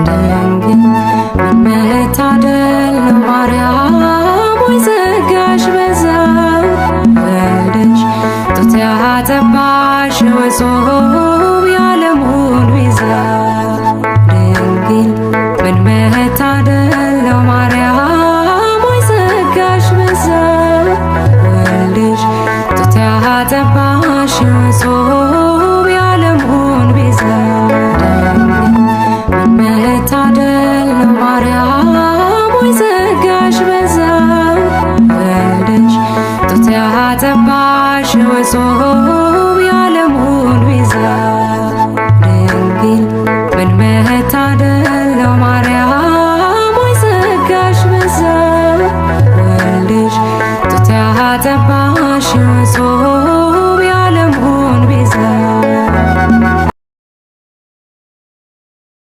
ድንግል ምን መታደል ነው ማርያም ሆይ ጸጋሽ በዛ፣ ወልደሽ ጡት ያጠባሽ እጹብ የዓለሙን ቤዛ። ድንግል ምን መታደል ነው ማርያም ሆይ ጸጋሽ በዛ፣ ወልደሽ ጡት ያጠባሽ እጹብ የዓለሙን ቤዛ። ድንግል ምን መታደል ነው ማርያም ሆይ ጸጋሽ በዛ፣ ወልደሽ ጡት ያጠባሽ እጹብ የዓለሙን ቤዛ። ድንግል ምን መታደል